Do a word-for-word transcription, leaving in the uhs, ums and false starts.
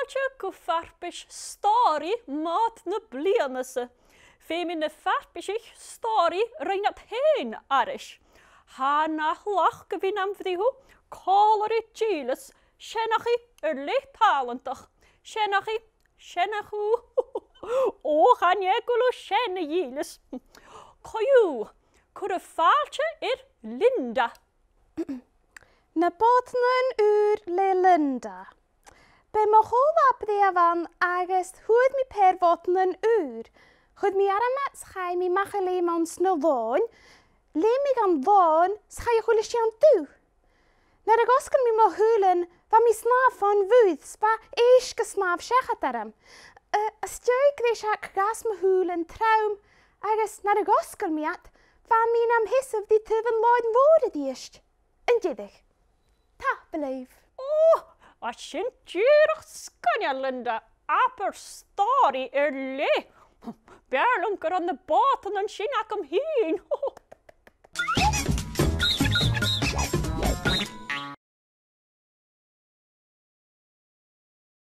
Fàilte gu farpais stòiridh Mòd na Bliadhna-sa. Feumaidh na farpaisich stòiridh a rinn iad fhèin aithris. Tha e na thlachd a bhith nam bhritheamh còmhla ri Dìleas, seanchaidh air leth tàlantach. Seanchaidh, seanchaidh. Ò, chan e gu bheil thu sean, a Dhìleas. Co-dhiù, cuiribh fàilte air Linda. Na Bodannan Ùra le Linda. B' e mo cho-là-breith a bh' ann agus fhuair mi paidhir bhodannan ùra. Chuir mi orm iad 's chaidh mi a-mach a leum anns na lòin. Leum mi dhan lòn 's chaidh a h-uile sìon dubh. Nuair a dh'fhosgail mi mo shùilean, bha mi a' snàmh fon mhuir, 's bha èisg a' snàmh seachad orm. Eh, às dèidh greiseag dh'fhàs mo shùilean trom, agus nuair a dh'fhosgail mi iad, bha mi nam sheasamh ri taobh an lòin mhòir a-rithist. An deireadh. Tapadh leibh. Ò, tha sin dìreach sgoinneil, Linda. Abair stòiridh air leth. B' fheàrr leam gun robh na bodannan sin agam fhìn.